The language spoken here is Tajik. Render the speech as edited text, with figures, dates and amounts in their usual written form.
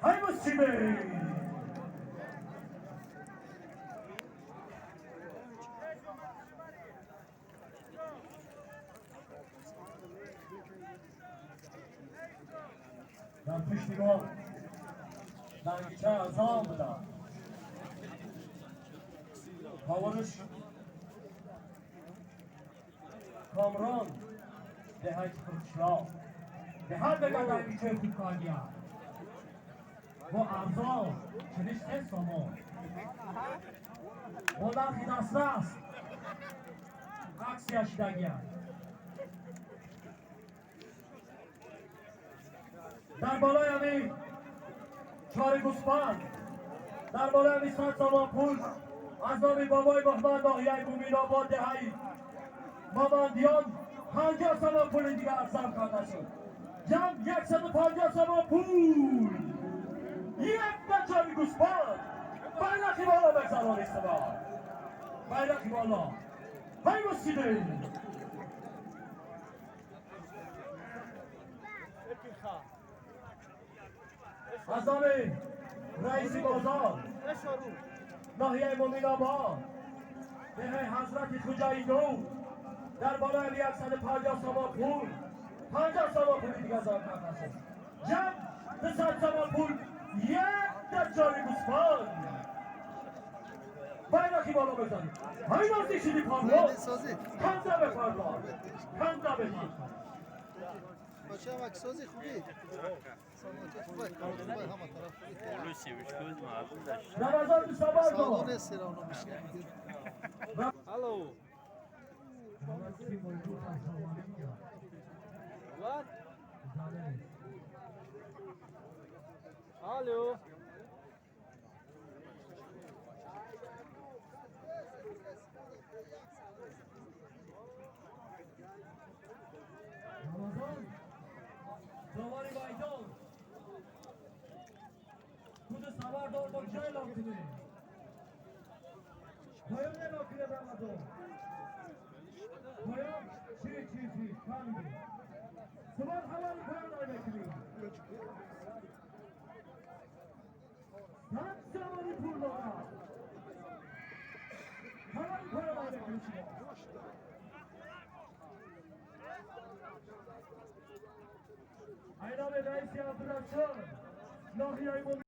Ҳай мусибе. Дар пушти мо дангича азон буда. Ҳавориш Камрон деҳаи Чуқурқишлоқ. Деҳат бега дангичаи хуб кардия. Бо арзон 43 сомон. Бо нархи дастрас аксия шидагия. Дар болои ҳамин чори гӯсфанд, дар болои ҳамин 100 сомон пул аз номи бобои Муҳаммад, ноҳияи Муминобод, деҳаи Мамандиён, 50 сомон пули дигар зам карда шуд. Ҷамъ 150 сомон пул. Якта чори гӯсфанд. Байрақи боло бигзаронед шумо. Байрақи боло. Ҳай мусибе. Аз номи раиси бозор, ноҳияи Муминобод, деҳаи Ҳазрати Хуҷаи Нур, дар болои 150 сомон пул 50 сомон пули дигар зам карда шуд. Ҷамъ 200 сомон пул, якта чори гӯсфанд. Байрақи боло бизанед. Ҳамин наздик шуди, парвоз. Канда бепарвоз. Канда бепарвоз. Бачаам, аксози хуби? Саломатӣ хубай, кор хубай, ҳама тараф хуби. Рамазон сабар. Савдо нест, серавно мишинем. Алло. What? Алло. Рамазон довари майдон худ сабардор бо ҷой эълон кунед. Поён эълон кунед, Рамазон. Поён чи чи чи фаҳмидем. Субон ҳавали поён мекунем. 100 сомони пул дорад. Ҳавали поён мекунед шумо. Айноми раиси Абдурасул, ноҳияи.